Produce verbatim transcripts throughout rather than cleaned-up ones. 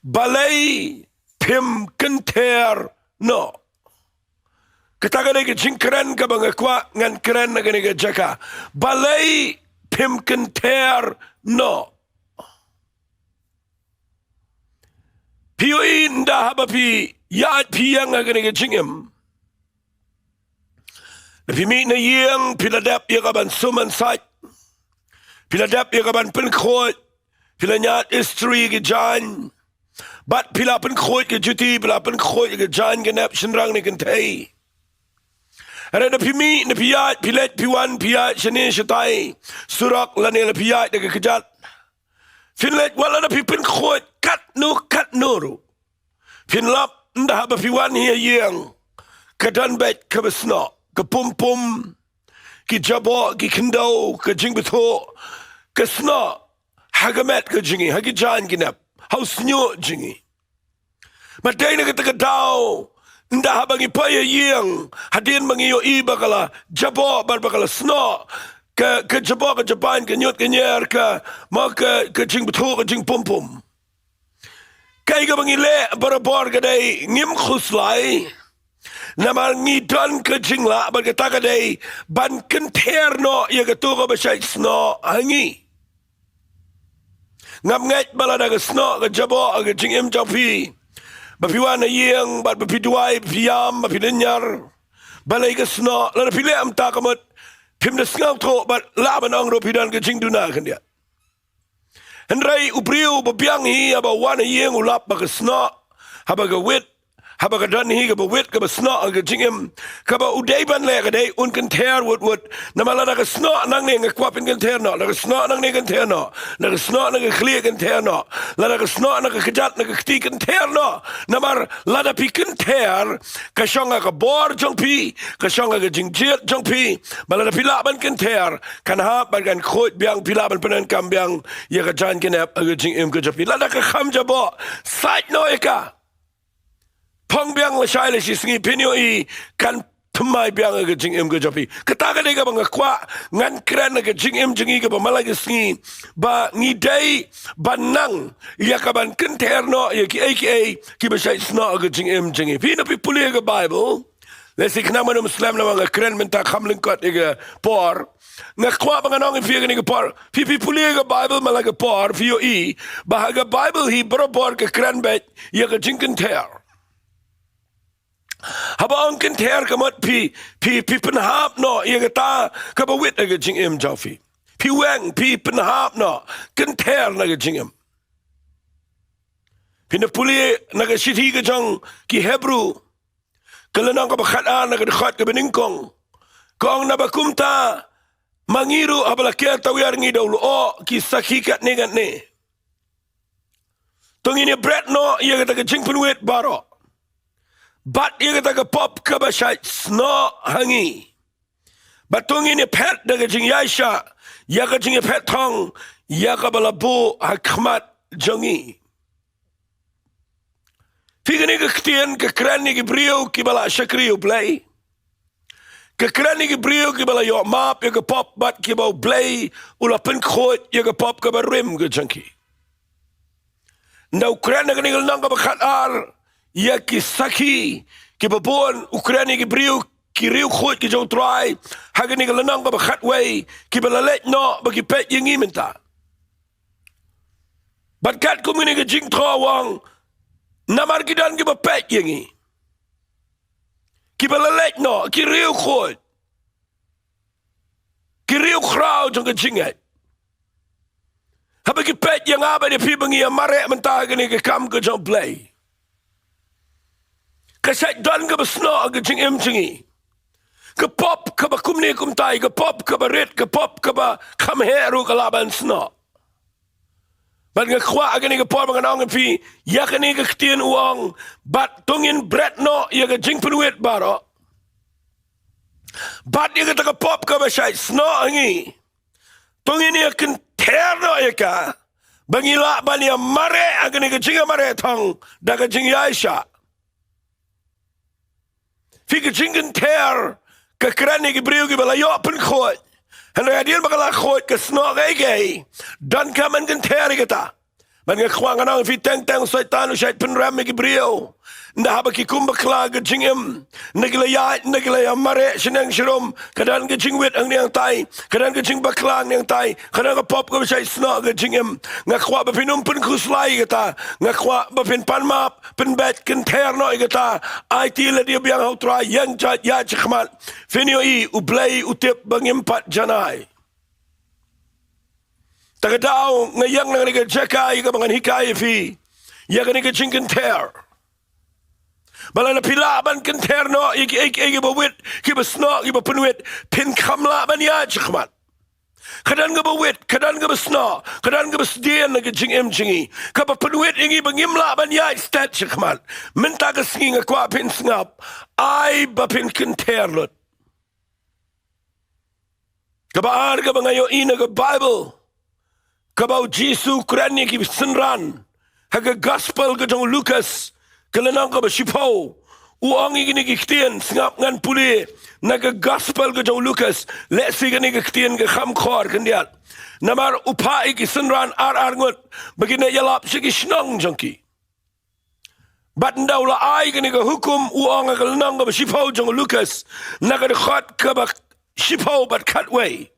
Balei phim kynther noh? Kata ka dei ka jingkren kaba nga kwah ngan kren na kane ka jaka. Balei phim kynther noh? Phi ïohi ynda haba phi ïaid phi ïeng ha kane ka jingim, da phi mih na ïing, phi la dep ïa ka ban sum ban sait, phi la dep ïa ka ban pynkhuid, phi la ñiad istri ki jaiñ, bad phi la pynkhuid ki juti, phi la pynkhuid ki jaiñ ki nep shynrang ne kynthei. Hynrei da phi mih, da phi ïaid, phi leit phi wan, phi ïaid shane shatai, surok lane la phi ïaid da ka kjat, phin leit, wat la da phi pynkhuid katno katno ruh, phin lap ynda haba phi wan hi ha ïing, ka don beit kaba snoh, ka pum pum, ki jaboh, ki khyndew, ka jingbthuh, ka snoh ha ka met ka jong ngi, ha ki jaiñ ki nep, ha u shñiuh jong ngi. Bad dei na kata ka daw, ynda haba ngi poi ha ïing, hadien ba ngi ïohi ba ka la jaboh bad ba ka la snoh ka, ka jaboh, ka jabaiñ, ka ñiut ka ñier, ka, mo, ka, ka jingbthuh, ka jingpum pum, kaei kaba ngi leh barabor ka dei, ngim khuslai. Namar ngi don ka jinglah bad kata ka dei ban kynther noh ïa kato kaba shait snoh ha ngi. Ngam ngeit ba lada ka snoh ka jaboh ha ka jingim jong phi, ba phi wan ha ïing bad ba phi duwai, ba phi ïam, ba phi lynñiar, balei ka snoh, lada phi leh kumta ka mut phim da sngewthuh bad lah ban ong ruh phi don ka jingduna khyndiat. Hynrei u briew ba biang hi, haba wan ha ïing u lap ba ka snoh, haba ka wit, haba ka don hi kaba wit kaba snoh ha ka jingim, kaba u dei ban leh ka dei un kynther wut wut. Namar lada ka snoh nangne, nga kwah phin kynther noh, lada ka snoh nangne kynther noh, lada ka snoh na ka khlieh kynther noh, lada ka snoh na ka kjat, na ka kti kynther noh. Namar lada phi kynther, ka shong ha ka bor jong phi, ka shong ha ka jingjied jong phi. Bad lada phi lah ban kynther, kan hap bad kan khuid biang, phi lah ban pyndonkam biang ïa ka jaiñ ka nep ha ka jingim ka jong phi. Lada ka kham jaboh, sait noh ïa ka. Phong biang lashai lashisngi, phin ïohi kan thymmai biang ha ka jingim ka jong phi. Kata ka dei kaba nga kwah ngan kren ha ka jingim jong ngi kaba man la ka sngi, ba ngi dei ban nang ïa ka ban kynther noh ïa kiei kiei kiba shait snoh ha ka jingim jong ngi. Phi, na phi pule ha ka Baibl, lehse khnang ba ym slem namar nga kren mynta kham lyngkot ïa ka por. Nga kwah ba ngan ong ïa phi ha kane ka por. Phi, phi pule ha ka Baibl man la ka por, phi ïohi ba ha ka Baibl hi barabor ka kren beit ïa ka jingkynther. Haba ong kynther ka mut phi, phi, phi pynhap noh ïa kata kaba wit ha ka jingim jong phi. Phi weng, phi pynhap noh, kynther na ka jingim. Phin da pule na ka shithi ka jong ki Hebru, ka lynnong kaba khatar, na ka dkhot kaba nyngkong, ka ong, naba kumta ma ngi ruh haba la ker tawiar ngi da u lyoh ki sakhi katne katne. To ngin ïa bret noh ïa kata ka jingpynwit baroh bad ïa kata ka pop kaba shait snoh ha ngi. Bad to ngin ïa phet da ka jingïaishah ïa ka jingïaphet thong ïa kaba la buh ha khmat jong ngi. Phi, kane ka ktien ka kren ïa ki briew kiba la shakri ïa U Blei. Ka kren ïa ki briew kiba la ïoh map ïa ka pop bad kiba U Blei u la pynkhuid ïa ka pop kaba rim ka jong ki. Ynda u kren ha kane ka lynnong kaba khatar ïa ki sakhi kiba bun, u kren ïa ki briew, ki riewkhuid ki jong U Trai ha kane ka lynnong kaba khatwei, kiba la leit noh ba ki peit ïa ngi mynta. Bad katkum kane ka jingthoh u ong, namar ki don kiba peit ïa ngi, kiba la leit noh, ki riewkhuid, ki riewkhraw jong ka jingngeit. Haba ki peit ïa nga bad ïa phi ba ngi ïa mareh mynta ha kane ka kam ka jong U Blei, ka shait don kaba snoh ha ka jingim jong ngi. Ka pop kaba kumne kumtai, ka pop kaba rit, ka pop kaba kham heh ruh ka lah ban snoh. Bad nga kwah ha kane ka por ba ngan ong ïa phi, ïa kane ka ktien u ong, bad to ngin bret noh ïa ka jingpynwit baroh bad ïa kata ka pop kaba shait snoh ha ngi. To ngin ïa kynther noh ïa ka, ba ngi lah ban ïa mareh ha kane ka jingïamareh thong da ka jingïaishah. Phi, ka jingkynther ka kren ïa ki briew kiba la ïoh pynkhuid. Hynrei hadien ba ka la khuid, ka snoh kaei kaei, donkam ban kynther ïa kata. Bad nga kwah ngan ong ïa phi, teng teng u Soitan u shait pynrem ïa ki briew. Ynda haba ki kum bakla ka jingim, ynda ki la ïaid, ynda ki la ïa mareh shaneng sharum, ka don ka jingwit hangne hangtai, ka don ka jingbakla hangne hangtai, ka don ka pop kaba shait snoh ka jingim. Nga kwah ba phin ym pynkhuslai ïa kata. Nga kwah ba phin pan map, pynbeit, kynther noh ïa kata. Aiti lade biang ha u Trai, ïeng jait ïaid shakhmat. Phin ïohi U Blei u tip ba ngim pat janai. Ta ka daw nga ïeng na kane ka jaka ïa kaba ngan hikai ïa phi ïa kane ka jingkynther. Ba lada phi lah ban kynther noh ïa kiei kiei kiba wit, kiba snoh, kiba pynwit, phin kham lah ban ïaid shakhmat. Ka don kaba wit, ka don kaba snoh, ka don kaba sdien na ka jingim jong ngi, kaba pynwit ïa ngi ba ngim lah ban ïaid stet shakhmat. Mynta ka sngi nga kwah phin sngap, ai ba phin kynther lut. Kaba ar kaba nga ïohi na ka Baibl, kaba U Jisu u kren ïa ki synran ha ka Gospel ka jong u Lukas, ka lynnong kaba shiphew. U ong ïa kine ki ktien, sngap, ngan pule na ka Gospel ka jong u Lukas. Lehse kane ka ktien ka kham khor khyndiat. Namar u phah ïa ki synran ar ar ngut ba kin ïalap sha ki shnong jong ki. Bad ynda u la ai kane ka hukum, u ong ha ka lynnong kaba shiphew jong u Lukas, na ka dkhot kaba shiphew bad khatwei,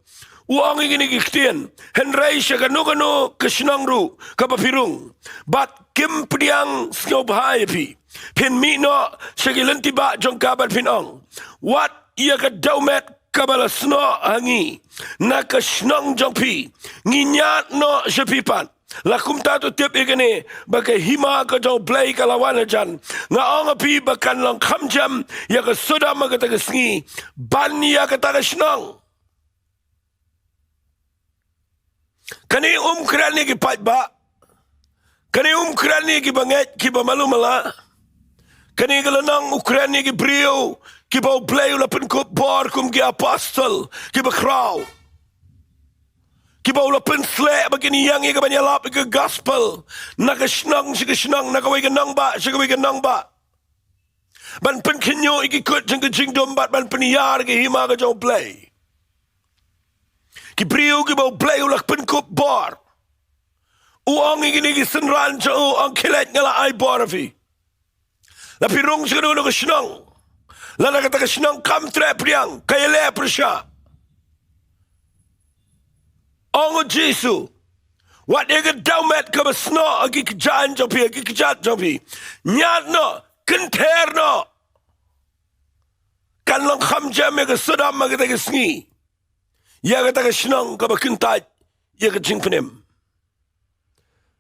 u ong ïa kine ki ktien: Hynrei sha kano kano ka shnong ruh kaba phi rung, bad kim pdiang sngewbha ïa phi, phin mih noh sha ki lynti bah jong ka bad phin ong: Wat ïa ka dewmet kaba la snoh ha ngi na ka shnong jong phi, ngi ñiad noh sha phi pat. La kumta to tip ïa kane, ba ka hima ka jong U Blei ka la wan hajan. Nga ong ha phi ba kan long kham jem ïa ka Sodom ha kata ka sngi ban ïa kata ka shnong. Kane um kren ïa ki paidbah. Kane um kren ïa kiba ngeit, kiba malu mala. Kane ka lynnong u kren ïa ki briew kiba U Blei u la pynkup bor kum ki apostol, kiba khraw, kiba u la pynsleh ba kin ïeng ïa ka ban ïalap ïa ka Gospel na ka shnong sha ka shnong, na kawei ka nongbah sha kawei ka nongbah, ban pynkhynñiuh ïa ki kut jong ka jingdum bad ban pynïar ïa ka hima ka jong U Blei. Ki briew kiba U Blei u la pynkup bor. U ong ïa kine ki synran jong u, u ong: Khie leit, nga la ai bor ha phi. La phi rung sha kano kano ka shnong, lada kata ka shnong kam treh pdiang, ka ïaleh pyrshah, ong U Jisu, wat ïa ka dewmet kaba snoh ha ki kjat jong phi, ha ki kjat jong phi. Ñiad noh, kynther noh. Kan long kham jem ïa ka Sodom ha kata ka sngi ïa kata ka shnong kaba kyntait ïa ka jingpynim.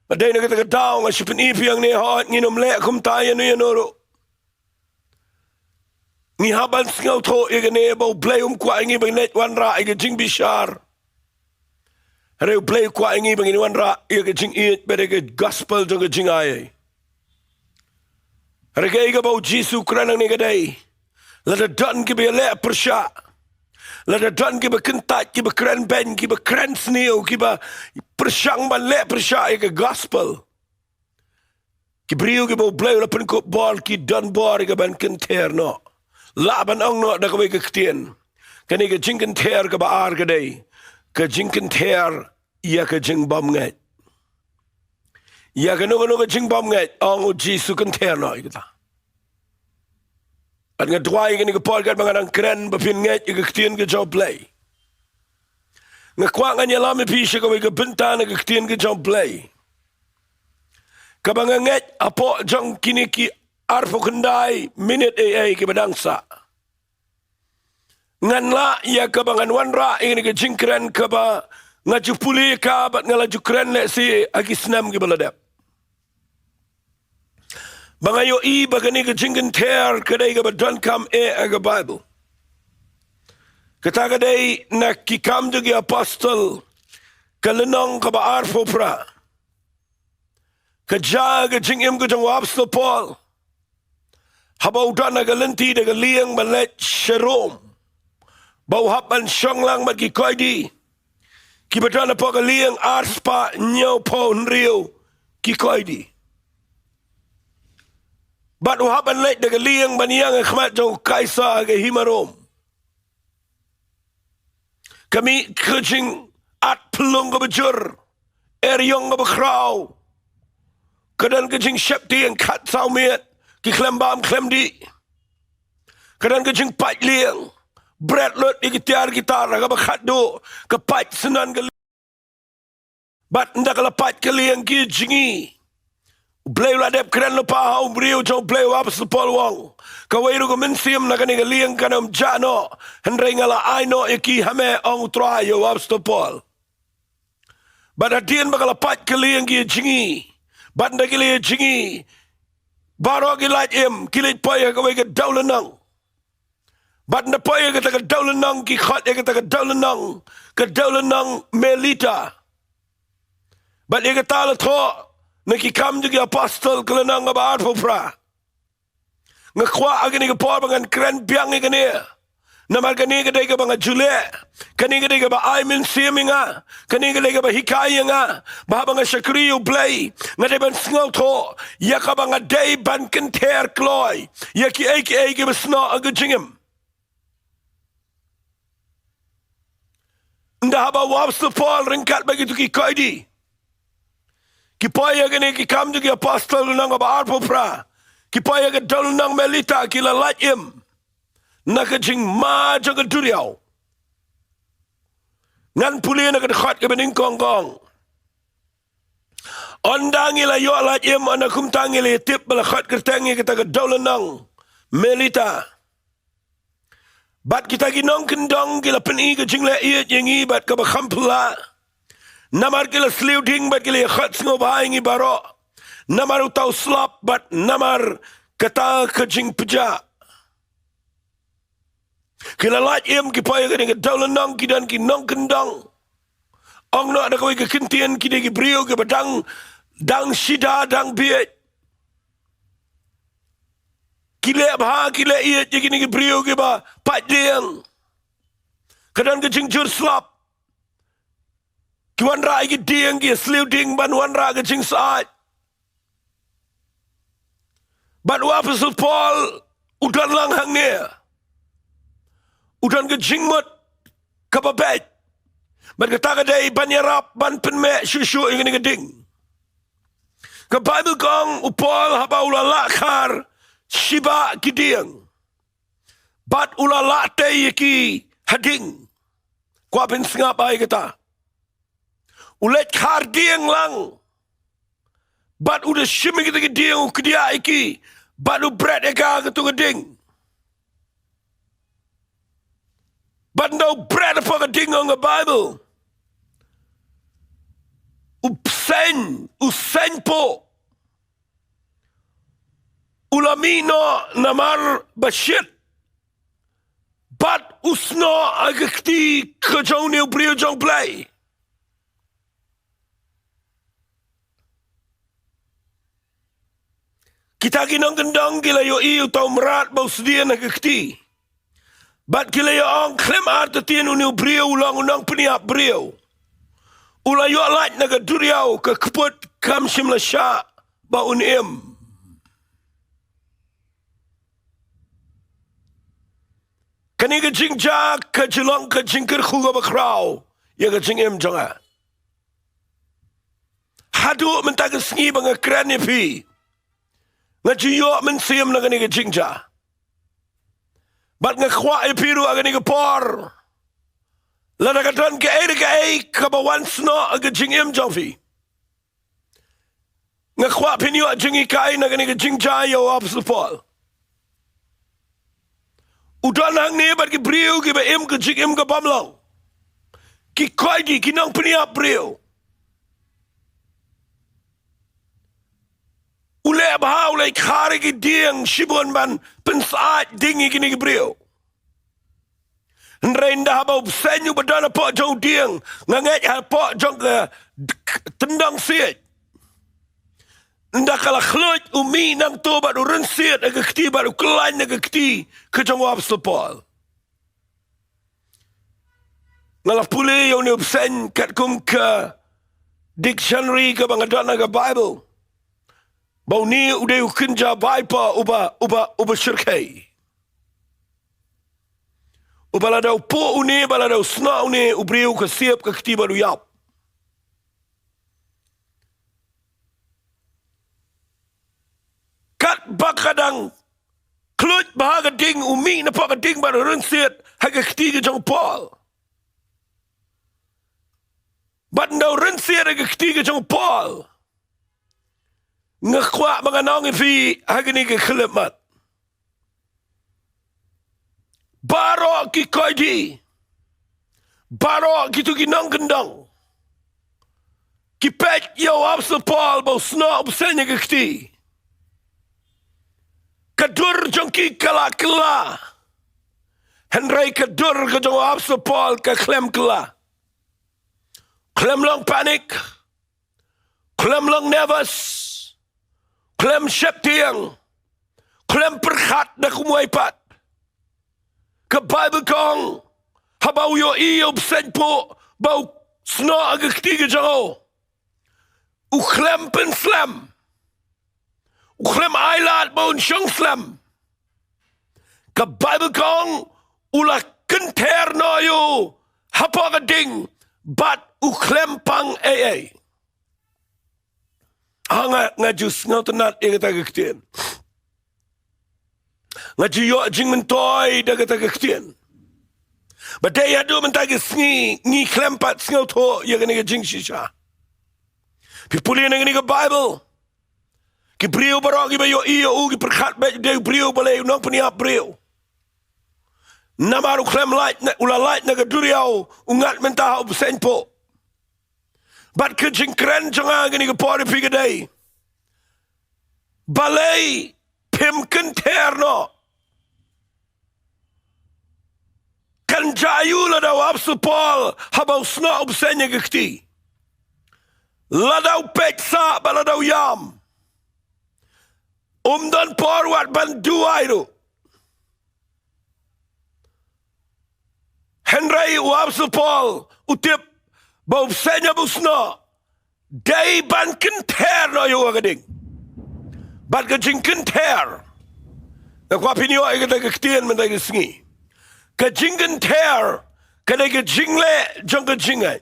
Ba dei na kata ka daw nga shu pyni ïa phi hangne, hooid, ngin ym leh kumta ïano ïano ruh. Ngi hap ban sngewthuh ïa kane, ba U Blei um kwah ïa ngi ban leit wanrah ïa ka jingbishar. Hynrei U Blei u kwah ïa ngi ba ngin wanrah ïa ka jingïeit bad ïa ka Gospel jong ka jingai. Hynrei kaei kaba U Jisu u kren hangne ka dei, lada don kiba ïaleh pyrshah, lada don kiba kyntait, kiba kren beiñ, kiba kren sniew, kiba pyrshang ban leh pyrshah ïa ka Gospel, ki briew kiba U Blei u la pynkup bor ki don bor ïa ka ban kynther noh. Lah ban ong noh da kawei ka ktien, kane ka jingkynther kaba ar ka dei ka jingkynther ïa ka jingbymngeit. Ïa kano kano ka jingbymngeit, ong U Jisu, kynther noh ïa kata. Bad nga duwai ïa kane ka por katba nga dang kren ba phin ngeit ïa ka ktien ka jong U Blei. Nga kwah ngan ïalam ïa phi sha kawei ka bynta na ka ktien ka jong U Blei, kaba nga ngeit hapoh jong kine ki arphew khyndai minit ei ei kiba dang sah, ngan lah ïa kaba ngan wanrah ïa kane ka jingkren kaba nga ju pule ïa ka bad nga la ju kren lehse ha ki snem kiba la dep. Ba nga ïohi ba kane ka jingkynther ka dei kaba donkam eh ha ka Baibl. Kata ka dei na Ki Kam jong ki Apostol, ka lynnong kaba arphew phra. Ka jia ka jingim ka jong u Apostol Paul haba u don ha ka lynti da ka lieng ban leit sha Rom, ba u hap ban shong lang bad ki koidi kiba don hapoh ka lieng, ar spah hynñiewphew hynriew ki koidi. Bad u hap ban leit da ka lieng ban ïeng ha khmat jong u Kaisar ha ka hima Rom. Ka mih ka jingat phyllung kaba jur, eriong kaba khraw, Ka don ka jingsheptieng khatsaw miet, ki khlem bam khlem dih. Ka don ka jingpait lieng, bret lut ïa ki tiar ki tar ha kaba khatduh, ka pait syndon ka lieng. Bad ynda ka la pait ka lieng ki jngi. U Blei u la dep kren lypa ha u briew jong u Blei, u Apostol Paul u ong, kawei ruh ka mynsiem na kane ka lieng kan ym jah noh, hynrei nga la ai noh ïa ki ha me, ong u Trai ïa u Apostol Paul. Bad hadien ba ka la pait ka lieng ki jngi, bad ynda ki la ïa jngi, baroh ki lait im, ki leit poi ha kawei ka dewlynnong. Bad ynda poi ha kata ka dewlynnong, ki khot ïa kata ka dewlynnong, ka dewlynnong Melita. Bad ïa kata la thoh na Ki Kam jong ki Apostol, ka lynnong kaba arphew phra. Nga kwah ha kane ka por ba ngan kren biang ïa kane. Namar kane ka dei kaba nga ju leh. Kane ka dei kaba ai mynsiem ïa nga. Kane ka dei kaba hikai ïa nga. Ba haba nga shakri ïa u Blei, nga dei ban sngewthuh ïa kaba nga dei ban kynther kloi ïa kiei kiei kiba snoh ha ka jingim. Ynda haba u Apostol Paul ryngkat bad kito ki koidi ki poi ha kane Ki Kam jong ki Apostol lynnong kaba arphew phra, ki poi ha ka dewlynnong Melita, ki la lait im na ka jingma jong ka duriaw. Ngan pule na ka dkhot kaba nyngkong, ka ong, ynda ngi la ïoh lait im, ynda kumta ngi la ïa tip ba la khot kyrteng ïa kata ka dewlynnong Melita. Bad kita ki nongkyndong ki la pyni ka jingleh ïeit ïa ngi bad kaba kham phylla. Namar ki la sliew ding bad ki la ïa khot sngewbha ïa ngi baroh. Namar uta u slap bad namar kata ka jingpjah. Ki la lait im, ki poi ha kane ka dewlynnong, ki don ki nongkyndong. Ong noh da kawei ka kyntien, ki dei ki briew kiba dang, dang shida, dang bieit. Ki leh bha, ki leh ïeit ïa kine ki briew kiba pait lieng. Ka don ka jingjur slap. Ki wanrah ïa ki dieng, ki sliew ding ban wanrah ka jingsyaid. Bad u Apostol Paul u don lang hangne. U don ka jingmut kaba beit. Bad kata ka dei ban ïarap, ban pynmeh shuh shuh ïa kane ka ding. Ka Baibl ka ong, u Paul haba u la lah khar shibah ki dieng, bad u la lah tei ïa ki ha ding. Kwah pynsngap ïa kata. U leit khar dieng lang. Bad u da shim ïa kita ki dieng, u kdiah ïa ki. Bad u bret ïa ka ha kato ka ding. Bad ynda u bret hapoh ka ding, ong ka Baibl, u bseiñ, u seiñpoh. U la mih noh namar ba shit. Bad u snoh ha ka kti ka jong une u briew jong u Blei. Kita ki nongkyndong ki la ïohi uta u mrad ba u sdien ha ka kti. Bad ki la ïa ong, khlem artatien une u briew u long u nongpynïap briew. U la ïoh lait na ka duriaw, ka kput kam shym la shah ba un im. Kane ka jingjia ka ju long ka jingkyrkhu kaba khraw ïa ka jingim jong nga. Haduh mynta ka sngi ba nga kren ïa phi, nga ju ïoh mynsiem na kane ka jingjia. Bad nga kwah ïa phi ruh ha kane ka por, lada ka don kaei kaei kaba wan snoh ha ka jingim jong phi, nga kwah phin ïoh jinghikai na kane ka jingjia ïa u Apostol Paul. U don hangne bad ki briew kiba im ka jingim ka bym long. Ki koidi, ki nongpynïap briew. U leh bha, u leit khar ïa ki dieng shibun ban pynsyaid ding ïa kine ki briew. Hynrei ynda haba u bseiñ uba don hapoh jong u dieng, nga ngeit hapoh jong ka tyndong siej, ynda ka la khluit, u mih nangto bad u rynsied ha ka kti bad u kyllaiñ na ka kti ka jong u Apostol Paul. Nga la pule ïa une u bseiñ katkum ka dictionary kaba nga don ha ka Baibl, ba une u dei u kynja viper uba, uba, uba shyrkhei. Uba lada u puh une, ba lada u snoh une u briew, ka siep ka kti bad u ïap. khluit bha ha ka ding, u mih na poh ka ding bad u rynsied ha ka kti ka jong u Paul. Bad ynda u rynsied ha ka kti ka jong u Paul, nga kwah ba ngan ong ïa phi ha kane ka khyllipmat, baroh ki koidi, baroh kito ki nongkyndong ki peit ïa u Apostol Paul ba u snoh u bseiñ ha ka kti. Ka dur jong ki ka la kylla, hynrei ka dur ka jong u Apostol Paul ka khlem kylla. Khlem long panic, khlem long nervous, khlem sheptieng, khlem pyrkhat da kumwei pat. Ka Baibl ka ong, haba u ïohi ïa u bseiñ phuh ba u snoh ha ka kti ka jong u, u khlem pynslem, u khlem ailad ba un shong slem. Ka Baibl ka ong, u la kynther noh ïa u hapoh ka ding bad u khlem pang ei ei. Ah, nga, nga ju sngewtynnat ïa kata ka ktien. Nga ju ïoh jingmyntoi da kata ka ktien. Ba dei haduh mynta ka sngi ngi khlem pat sngewthuh ïa kane ka jingshisha. Phi pule na kane ka Baibl, ki briew baroh kiba ïohi ïa u ki pyrkhat ba dei u briew, balei u nongpynïap briew. Namar u khlem lait na, u la lait na ka duriaw, u ngat mynta ha u bseiñ phuh. Bad ka jingkren jong nga ha kane ka por ïa phi ka dei, balei phim kynther noh? Kan jia aiu lada u Apostol Paul haba u snoh u bseiñ ha ka kti? Lada u peit sah bad lada u ïam, um don por wat ban duwai ruh. Hynrei u Apostol Paul u tip ba u bseiñ haba u snoh, dei ban kynther noh ïa u ha ka ding. Bad ka jingkynther, nga kwah phin ïoh ïa kata ka ktien mynta ka sngi. Ka jingkynther ka dei ka jingleh jong ka jingngeit.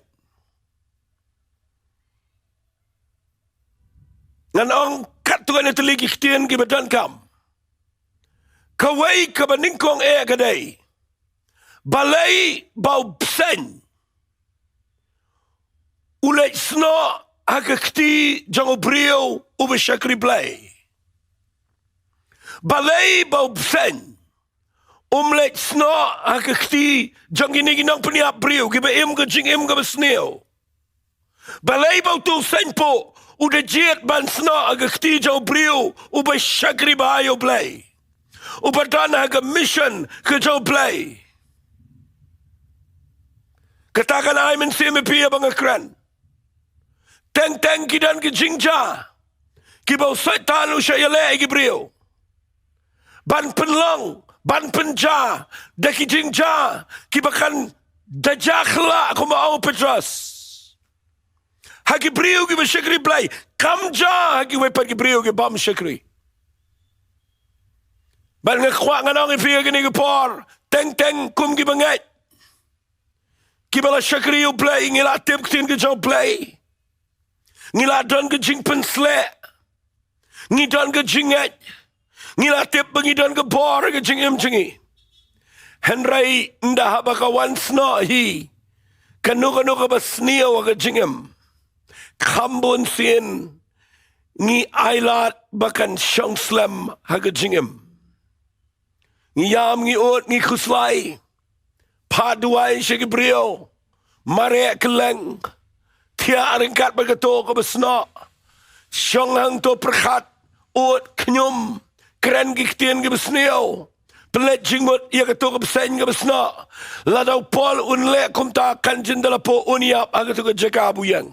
Ngan ong katto katne tylli ki ktien kiba donkam. Kawei kaba nyngkong eh ka dei, balei ba u bseiñ u leit snoh ha ka kti jong u briew uba shakri Blei? Balei ba u bseiñ um leit snoh ha ka kti jong kine ki nongpynïap briew kiba im ka jingim kaba sniew? Balei ba uto u seiñ phuh u da jied ban snoh ha ka kti jong u briew uba shakri bha ïa u Blei, uba don ha ka mission ka jong u Blei? Kata kan ai mynsiem ïa phi haba nga kren. Teng teng ki don ki jingjia kiba u Soitan u shah ïaleh ïa ki briew ban pynlong, ban pynjia da ki jingjia kiba kan da jia khlak, kumba ong u Petros, ha ki briew kiba shakri Blei, kam jia ha kiwei pat ki briew ki bym shakri. Bad nga kwah ngan ong ïa phi ha kane ka por, teng teng kum kiba ngeit, kiba la shakri ïa u Blei, ngi la tip ka ktien ka jong u Blei. Ngi la don ka jingpynsleh, ngi don ka jingngeit, ngi la tip ba ngi don ka bor ha ka jingim jong ngi. Hynrei ynda haba ka wan snoh hi kano kano kaba sniew ha ka jingim, kham bun sien ngi ailad ba kan shong slem ha ka jingim. Ngi ïam, ngi ud, ngi khuslai, phah duwai sha ki briew, mareh kylleng, thiah ryngkat bad kato kaba snoh, shong hangto pyrkhat, ud, khñium, kren ki ktien kiba sniew, pynleit jingmut ïa kato ka bseiñ kaba snoh. Lada u Paul un leh kumta, kan jin da la phuh, un ïap ha kato ka jaka ba u ïeng.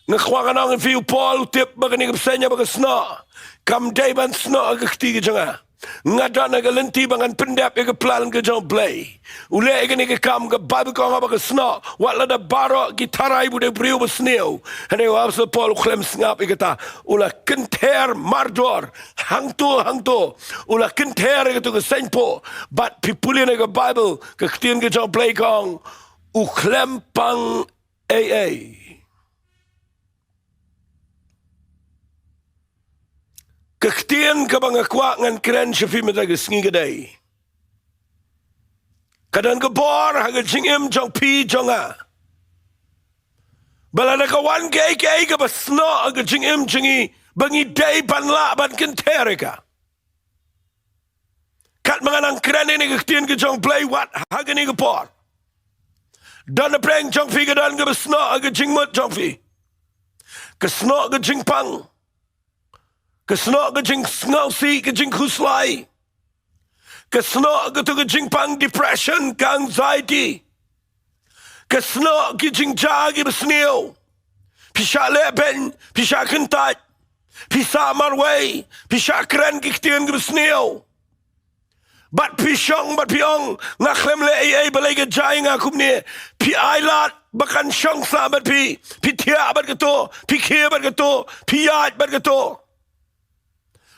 Nga kwah ngan ong ïa phi, u Paul u tip ba kane ka bseiñ haba ka snoh, kam dei ban snoh ha ka kti ka jong nga. Nga don ha ka lynti ba ngan pyndep ïa ka plan ka jong u Blei. U leh ïa kane ka kam, ka Baibl ka ong haba ka snoh, wat lada baroh ki tharai ba u dei u briew ba sniew, hynrei u Apostol Paul u khlem sngap ïa kata. U la kynther mardor hangto hangto. U la kynther ïa kato ka seiñ phuh. Bad phi pule na ka Baibl, ka ktien ka jong u Blei ka ong, u khlem pang ei ei. Ka ktien kaba nga kwah ngan kren sha phi mynta ka sngi ka dei, ka don ka bor ha ka jingim jong phi jong nga, ba lada ka wan kaei kaei kaba snoh ha ka jingim jong ngi, ba ngi dei ban lah ban kynther ïa ka. Katba nga nang kren ïa kane ka ktien ka jong U Blei wat ha kane ka por, don napdeng jong phi ka don kaba snoh ha ka jingmut jong phi. Ka snoh ka jingpang, ka snoh ka jingsngewsih, ka jingkhuslai, ka snoh kato ka jingpang, depression, ka anxiety, ka snoh ki jingjia kiba sniew. Phi shah leh beiñ, phi shah kyntait, phi shah marwei, phi shah kren ki ktien kiba sniew. Bad phi shong bad phi ong, nga khlem leh ei ei, balei ka jia ïa nga kumne. Phi ailad ba kan shong sah bad phi, phi thiah bad kato, phi khie bad kato, phi ïaid bad kato.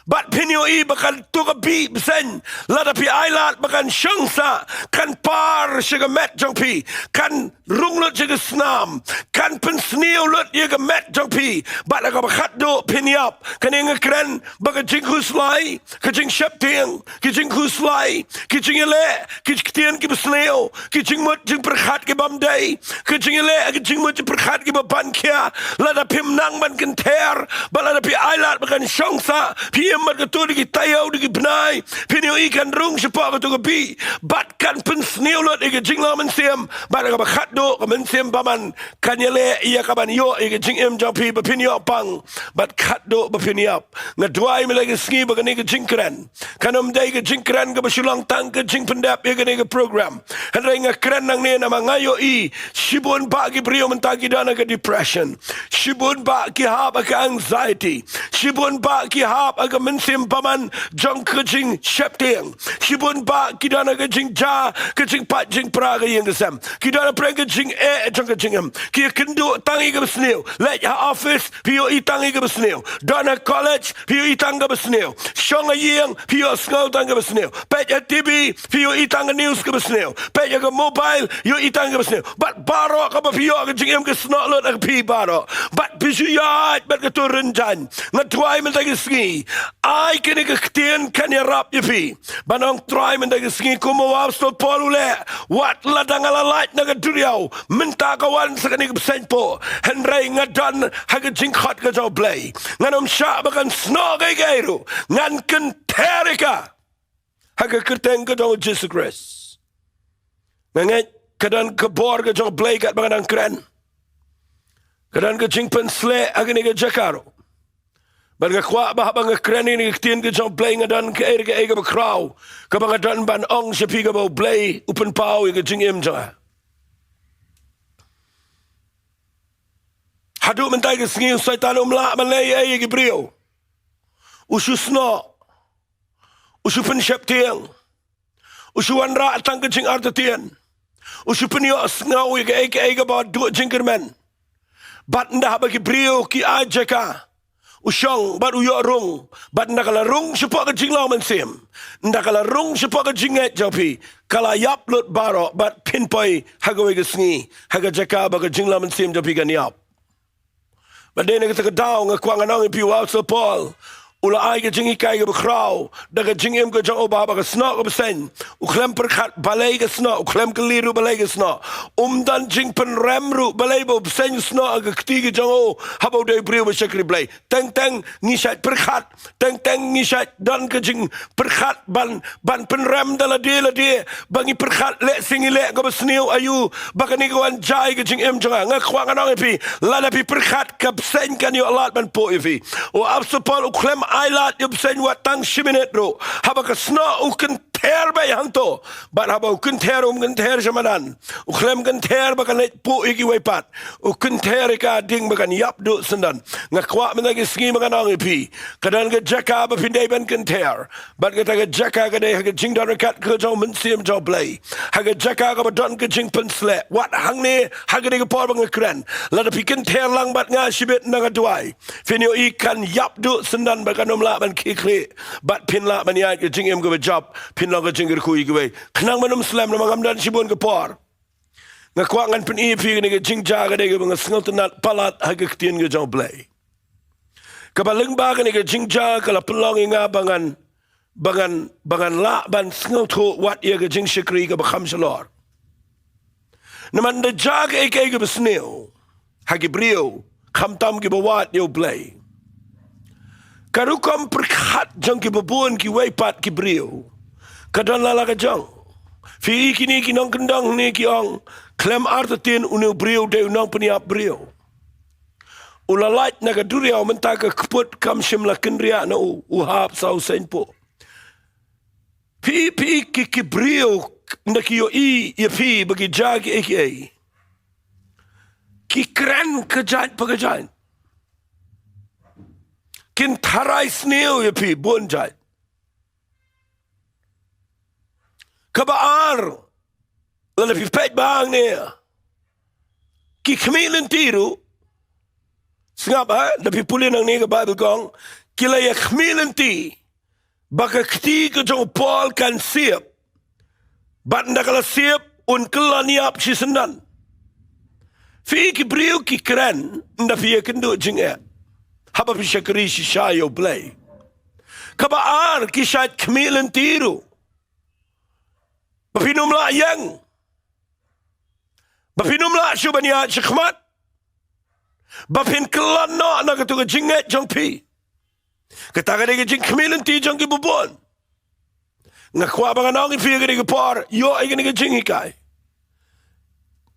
Bad phin ïohi ba kato ka bih bseiñ, lada phi ailad ba kan shong sah, kan par sha ka met jong phi, kan rung lut sha ka snam, kan pynsniew lut ïa ka met jong phi. Bad ha kaba khatduh phin ïap. Kane nga kren ba ka jingkhuslai, ka jingsheptieng, ka jingkhuslai, ka jingïaleh, ka ktien kiba sniew, ka jingmut jingpyrkhat kibym dei, ka jingïaleh, ka jingmut jingpyrkhat kiba ban khia. Lada phim nang ban kynther, bad lada phi ailad ba kan shong sah, phi im bad kato da ki taïew da ki bnai, phin ïohi kan rung shapoh kato ka bih, bad kan pynsniew lut ïa ka jinglong mynsiem. Bad ha kaba khatduh ka mynsiem bymman kan ïaleh ïa ka ban ïoh ïa ka jingim jong phi ba phin ïoh pang, bad khatduh ba phin ïap. Nga duwai mynta ka sngi ba kane ka jingkren kan ym dei ka jingkren kaba shu long tang ka jingpyndep ïa kane ka program. Hynrei nga kren nangne namar nga ïohi shibun bah ki briew mynta ki don ha ka depression, shibun bah ki hap ha ka anxiety, shibun bah ki hap ha ka mynsiem bymman jong ka jingsheptieng, shibun bah ki don ha ka jingjia, ka jingpait jingpra ka ïing ka sem, ki don ha pdeng ka jingeh jong ka jingim, ki ïakynduh tang ïa kaba sniew. Leit ha office, phi ïohi tang ïa kaba sniew. Don ha college, phi ïohi tang kaba sniew. Shong ha ïing, phi ïohsngew tang kaba sniew. Peit ha T V, phi ïohi tang ka news kaba sniew. Peit ha ka mobile, ïohi tang kaba sniew. Bad baroh kaba phi ïoh ha ka jingim ka snoh lut ha phi baroh. Bad phi shu ïaid bad kato rynjang. Nga duwai mynta ka sngi, ai kane ka ktien kan ïarap ïa phi. Ban ong Trai mynta ka sngi, kum u Apostol Paul u leh, wat lada nga la lait na ka duriaw, mynta ka wan sa kane ka bseiñpoh, hynrei nga don ha ka jingkhot ka jong U Blei. Ngan ym shah ba kan snoh kaei kaei ruh, ngan kynther ïa ka ha ka kyrteng ka jong U Jisu Khrist. Nga ngeit ka don ka bor ka jong U Blei katba nga dang kren. Ka don ka jingpynsleh ha kane ka jaka ruh. Bad nga kwah ba haba nga kren ïa kane ka ktien ka jong U Blei, nga don kaei kaei kaba khraw kaba nga don ban ong sha phi, kaba U Blei u pynpaw ïa ka jingim jong nga. Haduh mynta ka sngi u Soitan um lah ban leh ei ei ïa ki briew. U shu snoh, u shu pynsheptieng, u shu wanrah tang ka jingartatien, u shu pynïohsngew ïa kaei kaei kaba duh jingkyrmen. Bad ynda haba ki briew ki ai jaka, u shong bad u ïoh rung. Bad ynda ka la rung shapoh ka jinglong mynsiem, ynda ka la rung shapoh ka jingngeit jong phi, ka la ïap lut baroh bad phin poi ha kawei ka sngi ha ka jaka ba ka jinglong mynsiem jong phi kan ïap. Bad dei na kata ka daw nga kwah ngan ong ïa phi, u Apostol Paul u la ai ka jinghikai kaba khraw da ka jingim ka jong u, ba haba ka snoh ka bseiñ, u khlem pyrkhat balei ka snoh, u khlem kylli ruh balei ka snoh. Um don jingpynrem ruh balei ba u bseiñ u snoh ha ka kti ka jong u haba u dei u briew ba shakri Blei. Teng teng ngi shait pyrkhat, teng teng ngi shait don ka jingpyrkhat ban, ban pynrem da lade lade, ba ngi pyrkhat lehse ngi leh kaba sniew aïu ba kane ka wan jia ïa ka jingim jong nga. Nga kwah ngan ong ïa phi, lada phi pyrkhat, ka bseiñ kan ïoh lad ban puh ïa phi. U Apostol Paul u khlem ai lad ïa u bseiñ wat tang shi minit ruh. Haba ka snoh u kynther beit hangto, bad haba u kynther um kynther sha madan. U khlem kynther ba kan leit puh ïa kiwei pat. U kynther ïa ka ding ba kan ïap duh syndon. Nga kwah mynta ka sngi ba ngan ong ïa phi, ka don ka jaka ba phin dei ban kynther. Bad kata ka jaka ka dei ha ka jingdon ryngkat ka jong u Mynsiem jong U Blei, ha ka jaka kaba don ka jingpynsleh. Wat hangne ha kane ka por ba nga kren, lada phi kynther lang bad nga shibit, nga duwai phin ïohi kan ïap duh syndon bad kan ym lah ban khie khlieh, bad phin lah ban ïaid ka jingim kaba jop, phin long ka jingkyrkhu ïa kiwei. Khnang ban ym slem namar ngam don shibun ka por, nga kwah ngan pyni ïa phi kane ka jingjia ka dei kaba nga sngewtynnad palat ha ka Ktien ka jong U Blei. Kaba lyngba kane ka jingjia ka la pynlong ïa nga ba ngan, ba ngan, ba ngan lah ban sngewthuh wat ïa ka jingshakri kaba kham shalor. Namar da jia kaei kaei kaba sniew ha ki briew, khamtam kiba wad ïa U Blei. Ka rukom pyrkhat jong kiba bun kiwei pat ki briew ka don la la ka jong. Phi i kine ki nongkyndong ne ki ong, khlem artatien une u briew dei u nongpynïap briew. U la lait na ka duriaw, mynta ka kput kam shym la kynriah na u, u hap sa u seiñ poh. Phi, phi ki, ki briew, ynda ki ïohi ïa phi ba ki jia kiei kiei, ki kren ka jait pa ka jait. Kin tharai sniew ïa phi bun jait. Kaba ar, lada phi peit ba hangne, ki khmih lynti ruh, sngap, ha, da phi pule nangne ka Baibl ka ong, ki la ïa khmih lynti ba ka kti ka jong u Paul kan siep. Bad ynda ka la siep, un kylla ïap shisyndon. Phi ki briew ki kren ynda phi ïakynduh jingeh, haba phi shakri shisha ïa U Blei. Kaba ar, ki shait khmih lynti ruh ba phin ym lah ïeng, ba phin ym lah shuh ban ïaid shakhmat, ba phin kylla noh na katu ka jingngeit jong phi. Kata ka dei ka jingkhmih lynti jong kiba bun. Nga kwah ba ngan ong ïa phi ha kane ka por, ïoh ïa kane ka jinghikai.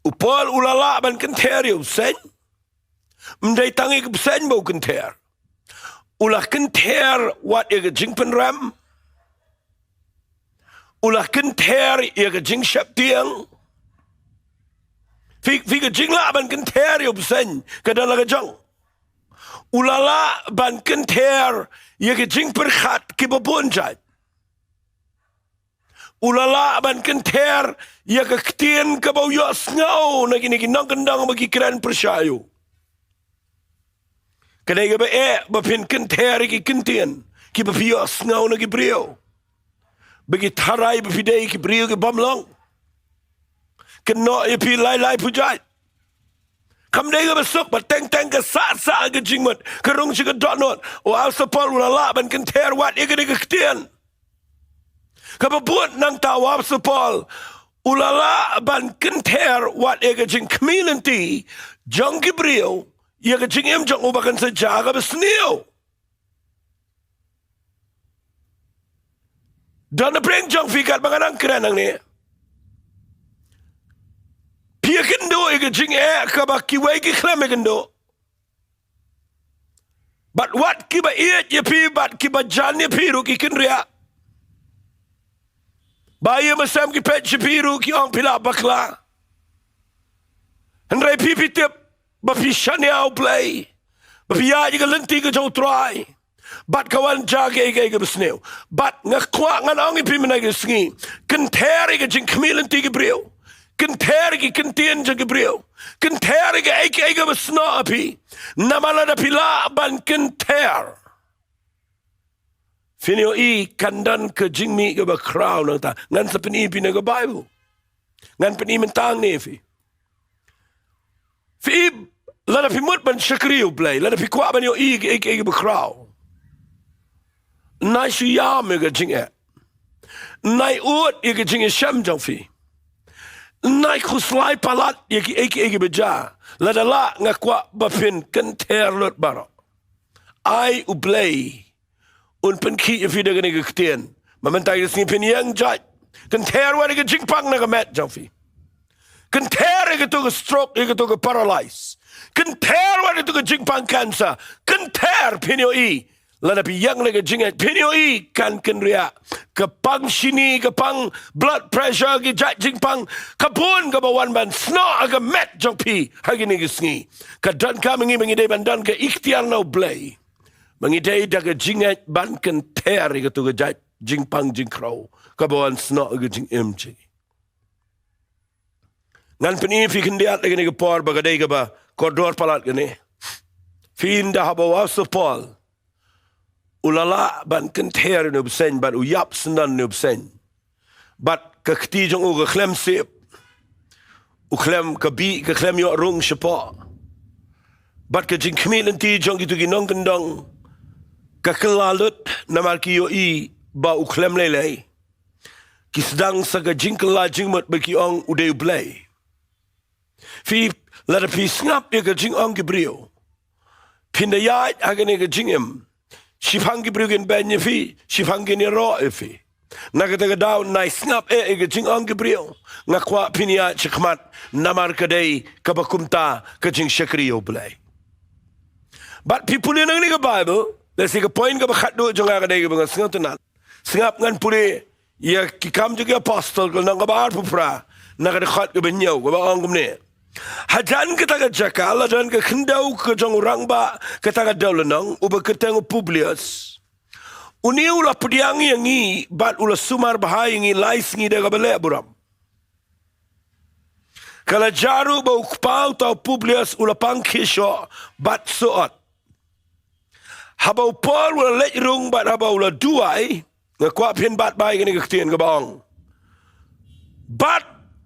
U Paul u la lah ban kynther ïa u bseiñ. Ym dei tang ïa ka bseiñ ba u kynther. U la kynther wat ïa ka jingpynrem. U la kynther ïa ka jingsheptieng. Phi, phi, ka jinglah ban kynther ïa u bseiñ ka don la ka jong. U la lah ban kynther ïa ka jingpyrkhat kiba bun jait. U la lah ban kynther ïa ka ktien kaba u ïohsngew na kine ki nongkyndong ba ki kren pyrshah ïa u. Ka dei kaba eh ba phin kynther ïa ki ktien kiba phi ïohsngew na ki briew, ba ki tharai ba phi dei ki briew ki bym long. Kynnoh ïa phi lai lai pyrshah. Kam dei kaba suk, ba teng teng ka sah sah ka jingmut, ka rung sha ka dohnud. U Apostol Paul u la lah ban kynther wat ïa kane ka ktien. Kaba bud nangta, u Apostol Paul u la lah ban kynther wat ïa ka jingkhmih lynti jong ki briew ïa ka jingim jong u ba kan sa jia kaba sniew. Don napdeng jong phi katba nga dang kren hangne, phi ïakynduh ïa ka jingeh kaba kiwei ki khlem ïakynduh. Bad wat kiba ïeit ïa phi bad kiba jan ïa phi ruh ki kynriah. Ba ïa mynsiem ki peit sha phi ruh ki ong phi la bakla. Hynrei phi, phi tip ba phi shaniah U Blei, ba phi ïaid ïa ka lynti ka jong U Trai. Bad ka wan jia kaei kaei kaba sniew. Bad nga kwah ngan ong ïa phi mynta ka sngi, kynther ïa ka jingkhmih lynti ki briew. Kynther ïa ki ktien jong ki briew. Kynther ïa kaei kaei kaba snoh ha phi. Namar lada phi lah ban kynther, phin ïohi kan don ka jingmih kaba khraw nangta. Ngan sa pyni ïa phi na ka Baibl. Ngan pyni mynta hangne ïa phi. Phi, lada phi mut ban shakri U Blei, lada phi kwah ban ïohi ïa kaei kaei kaba khraw, nai shu ïam ïa ka jingeh. Nai ud ïa ka jingïashem jong phi. Nai khuslai palat ïa kaei kaei kaba jia. Lada lah, nga kwah ba phin kynther lut baroh. Ai U Blei un pynkhih ïa phi da kane ka ktien. Ba mynta ka sngi phin ïeng jait. Kynther wat ïa ka jingpang na ka met jong phi. Kynther ïa katu ka stroke, ïa katu ka paralyse. Kynther wat ïa katu ka jingpang cancer. Kynther, phin ïohi. Lada phi ïeng na ka jingngeit, phin ïohi kan kynriah. Ka pang shini, ka pang blood pressure, ki jait jingpang, ka bun kaba wan ban snoh ha ka met jong phi ha kine ki sngi. Ka donkam ïa ngi ba ngi dei ban don ka iktiar na U Blei, ba ngi dei da ka jingngeit ban kynther ïa katu ka jait jingpang jingkhraw kaba wan snoh ha ka jingim jong ngi. Ngan pyni ïa phi khyndiat ha kane ka por ba ka dei kaba kordor palat kane. Phi, ynda haba u Apostol Paul u la lah ban kynther ïa une u bseiñ bad u ïap syndon ïa une u bseiñ, bad ka kti jong u ka khlem siep, u khlem, ka bih ka khlem ïoh rung shapoh, bad ka jingkhmih lynti jong kitu ki nongkyndong Ka kylla lut namar ki ïohi ba u khlem lei lei. Ki sdang sa ka jingkylla jingmut ba ki ong u dei u Blei. Phi, lada phi sngap ïa ka jingong ki briew, phin da ïaid ha kane ka jingim. Shiphang ki briew kin beiñ ïa phi, shiphang kin ïaroh ïa phi. Na kata ka daw, nai sngap eh ïa ka jingong ki briew. Nga kwah phin ïaid shakhmat, namar ka dei kaba kumta ka jingshakri ïa u Blei. Bad phi pule nangne ka Baibl, lehse ka point kaba khatduh jong nga ka dei kaba nga sngewtynnat. Sngap, ngan pule ïa Ki Kam jong ki Apostol, ka lynnong kaba arphew phra, na ka dkhot kaba hynñiew, kaba ong kumne: Hajan kata ka jaka la don ka khyndew ka jong u rangbah kata ka dewlynnong, uba kyrteng u Publius. Une u la pdiang ïa ngi bad u la sumar bha ïa ngi lai sngi da kaba leh burom. Ka la jia ruh ba u kpa uta u Publius u la pang khie shoh bad suhot. Haba u Paul u la leit rung bad haba u la duwai, nga kwah phin bat bai kane ka ktien kaba ong: Bad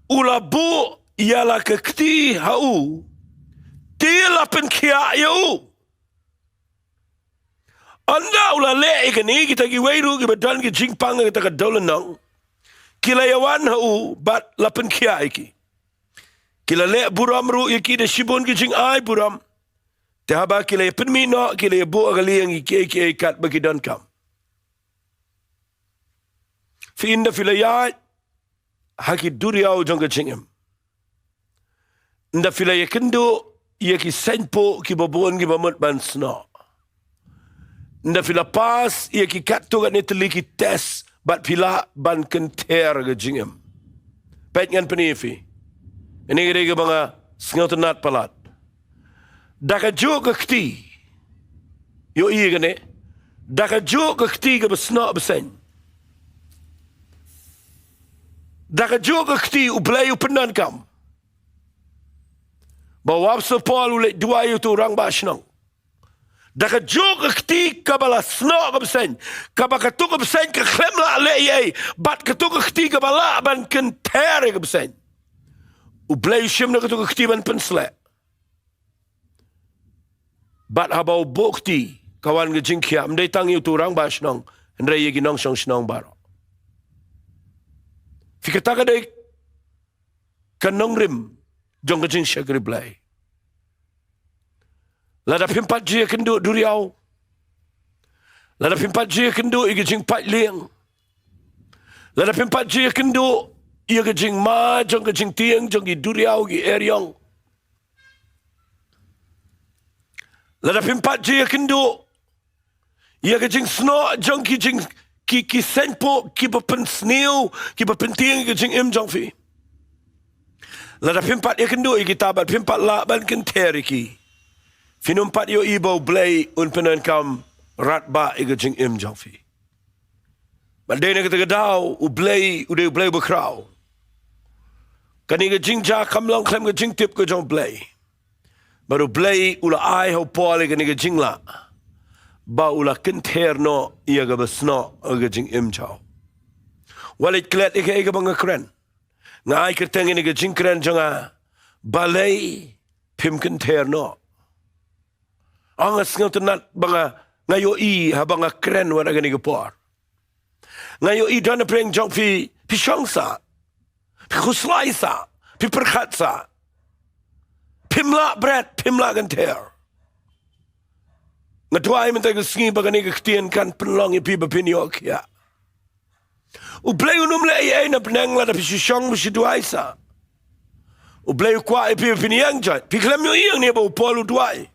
u la buh ïa la ka kti ha u, te la pynkhiah ïa u. Ynda u la leh ïa kane, kita kiwei ruh kiba don ki jingpang ha kata ka dewlynnong ki la ïawan ha u bad la pynkhiah ïa ki. Ki la leh burom ruh ïa ki da shibun ki jingai burom. Te haba ki la ïapynmih noh, ki la ïabuh ha ka lieng ïa kiei kiei katba ki donkam. Phi, ynda phi la ïaid ha ki duriaw jong ka jingim, ynda phi la ïakynduh ïa ki saiñpuh kiba bun kiba mut ban snoh, ynda phi la pass ïa ki katto katne tylli ki test bad phi lah ban kynther ha ka jingim, peit, ngan pyni ïa phi. Kane ka dei kaba nga sngewtynnat palat. Da kajuh ka kti, ïohi ïa kane, da kajuh ka kti kaba snoh bseiñ, da kajuh ka kti u Blei u pyndonkam. Ba u Apostol Paul u leit duwai ïa uto u rangbah shnong. Da kajuh ka kti kaba la snoh ka bseiñ, kaba kato ka bseiñ ka khlem lah leh ei ei, bad kato ka kti kaba lah ban kynther ïa ka bseiñ, u Blei u shim na kato ka kti ban pynsleh. Bad haba u buh kti, ka wan ka jingkhiah, ym dei tang ïa uto u rangbah shnong, hynrei ïa ki nongshong shnong baroh. Phi, kata ka dei ka nongrim jong ka jingshakri Blei. Lada phim pat ju ïakynduh duriaw, lada phim pat ju ïakynduh ïa ka jingpait lieng, lada phim pat ju ïakynduh ïa ka jingma jong ka jingtieng jong ki duriaw, ki eriong, lada phim pat ju ïakynduh ïa ka jingsnoh jong ki jing, ki, ki saiñpuh kiba pynsniew, kiba pyntieng ïa ka jingim jong phi, lada phim pat ïakynduh ïa kita bad phim pat lah ban kynther ïa ki, phin ym pat ïohi ba u Blei un pyndonkam radbah ïa ka jingim jong phi. Bad dei na kata ka daw u Blei u dei u Blei bakhraw. Kane ka jingjia kam long khlem ka jingtip ka jong u Blei. Bad u Blei u la ai ha u Paul ïa kane ka jinglah ba u la kynther noh ïa kaba snoh ha ka jingim jong u. Wat leit klet ïa kaei kaba nga kren. Nga ai kyrteng ïa kane ka jingkren jong nga: Balei phim kynther noh? Nga sngewtynnat ba nga, nga ïohi haba nga kren wat ha kane ka por. Nga ïohi don napdeng jong phi, phi shong sah, phi khuslai sah, phi pyrkhat sah, phim lah bret, phim lah kynther. Nga duwai mynta ka sngi ba kane ka ktien kan pynlong ïa phi ba phin ïoh khiah. U Blei un ym leh ei ei na bneng lada phi shu shong, phi shu duwai sah. U Blei u kwah ïa phi ba phin ïeng jait. Phi khlem ïohi hangne ba u Paul u duwai?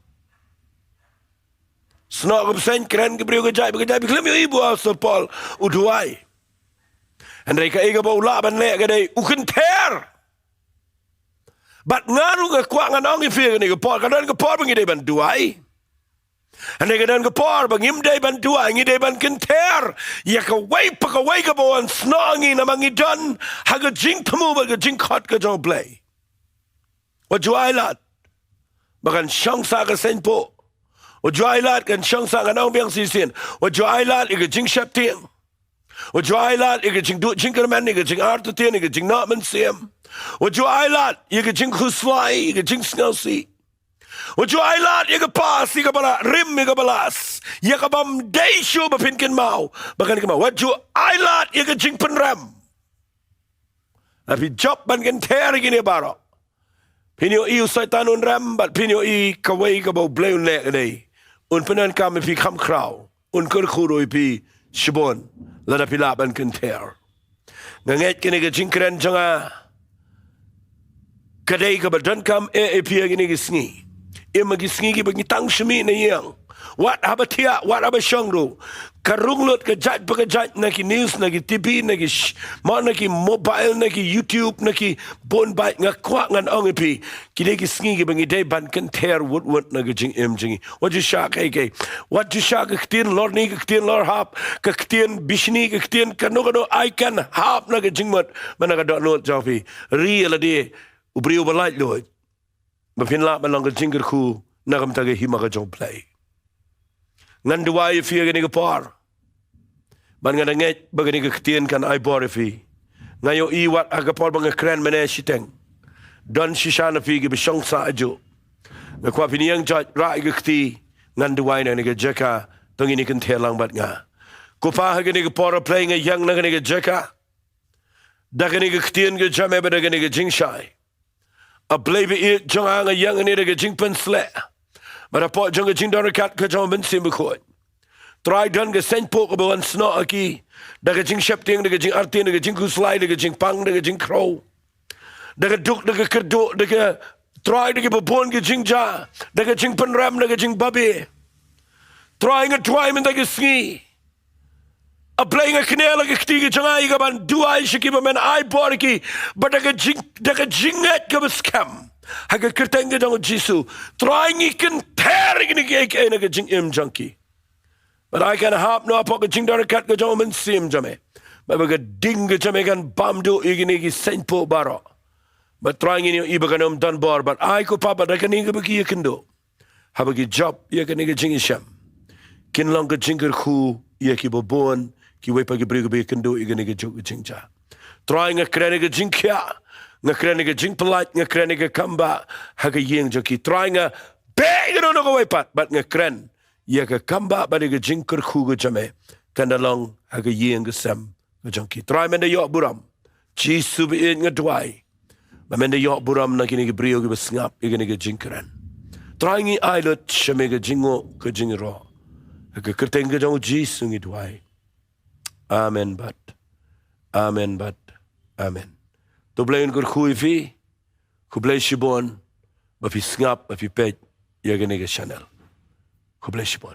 Snoh ka bseiñ, kren ki briew ka jait ba ka jait, phi khlem ïohi ba u Apostol Paul u duwai? Hynrei kaei kaba u lah ban leh ka dei u kynther. Bad nga ruh nga kwah ngan ong ïa phi kane ka por, ka don ka por ba ngi dei ban duwai. Hynrei ka don ka por ba ngim dei ban duwai, ngi dei ban kynther ïa kawei pa kawei kaba wan snoh ha ngi namar ngi don ha ka jingthmu bad ka jingkhot ka jong u Blei. Wat ju ailad ba kan shong sah ka saiñpuh. Wat ju ailad, kan shong sah, ngan ong biang shisien, wat ju ailad ïa ka jingsheptieng. Wat ju ailad ïa ka jingduh jingkyrmen, ïa ka jingartatien, ïa ka jingnoh mynsiem. Wat ju ailad ïa ka jingkhuslai, ïa ka jingsngewsih. Wat ju ailad ïa ka pass, ïa ka ba la rim, ïa ka ba la s-, ïa ka bym dei shuh ba phin kynmaw ba kan kynmaw. Wat ju ailad ïa ka jingpynrem. Lada phi jop ban kynther ïa kine baroh, phin ïohi u Soitan un rem, bad phin ïohi kawei kaba U Blei un leh ka dei, un pyndonkam ïa phi kham khraw, un kyrkhu ruh ïa phi shibun lada phi lah ban kynther. Nga ngeit kane ka jingkren jong nga ka dei kaba donkam eh ïa phi ha kine ki sngi. Im ha ki sngi kiba ngi tang shu mih na ïing, wat haba thiah, wat haba shong ruh, ka rung lut ka jait ba ka jait na ki news, na ki T V, na ki sh-, mo na ki mobile, na ki YouTube, na ki bun bait. Nga kwah ngan ong ïa phi, ki dei ki sngi kiba ngi dei ban kynther wut wut na ka jingim jong ngi. Wat ju shah kaei kaei. Wat ju shah ka ktien lorni, ka ktien lorhap, ka ktien bishni, ka ktien kano kano. Ai kan hap na ka jingmut bad na ka dohnud jong phi. Ri ïa lade u briew ba laitluid, ba phin lah ban long ka jingkyrkhu na ka bynta ka hima ka jong U Blei. Ngan duwai ïa phi ha kane ka por, bad nga da ngeit ba kane ka ktien kan ai bor ïa phi. Nga ïohi wat ha ka por ba nga kren mynne shiteng, don shisha na phi kiba shong sah hajuh. Nga kwah phin ïeng jait, rah ïa ka kti. Ngan duwai na kane ka jaka, to ngin ïa kynther lang bad nga. Ko Pa, ha kane ka por, A Blei, nga ïeng na kane ka jaka da kane ka ktien ka jong me bad da kane ka jingshai. A Blei ba ïeit jong nga, nga ïeng hangne da ka jingpynshlur bad hapoh jong ka jingdon ryngkat ka jong U Mynsiem Bakhuid. Trai, don ka saiñpoh kaba wan snoh ha ki, da ka jingsheptieng, da ka jingartatien, da ka jingkhuslai, da ka jingpang, da ka jingkhrew, da ka duk, da ka kyrduh, da ka, Trai, da kiba bun ki jingjia, da ka jingpynrem, da ka jingbabe. Trai, nga duwai mynta ka sngi, A Blei, nga kynnoh la ka kti ka jong nga ïa ka ban duwai sha kiba men ai bor ïa ki, bad da ka jing, da ka jingngeit kaba skhem ha ka kyrteng ka jong U Jisu. Trai, ngi kynther ïa kine kiei kiei na ka jingim jong ki. Bad ai kan hap noh hapoh ka jingdon ryngkat ka jong U Mynsiem jong me, bad ba ka ding ka jong me kan bam duh ïa kine ki saiñpoh baroh. Bad Trai, ngin ïohi ba kan ym don bor, bad ai, ko Pa, ba da kane kaba ki ïakynduh, haba ki jop ïa kane ka jingishem, kin long ka jingkyrkhu ïa kiba bun, kiwei pat ki briew kiba ïakynduh ïa kane kajuh ka jingjia. Trai, nga kren ïa ka jingkhiah, nga kren ïa ka jingpyllait, nga kren ïa ka kambah ha ka ïing jong ki. Trai, nga beh ïa kano kano kawei pat, bad nga kren ïa ka kambah bad ïa ka jingkyrkhu ka jong me kan da long ha ka ïing ka sem ka jong ki. Trai, men da ïoh burom. Jisu ba ïeit, nga duwai ba men da ïoh burom na kine ki briew kiba sngap ïa kane ka jingkren. Trai, ngi ai lut sha me ka jingnguh ka jingïaroh. Ha ka kyrteng ka jong U Jisu ngi duwai. Amen bad amen bad amen. To U Blei un kyrkhu ïa phi. Khublei shibun ba phi sngap, ba phi peit ïa kane ka channel. Khublei shibun.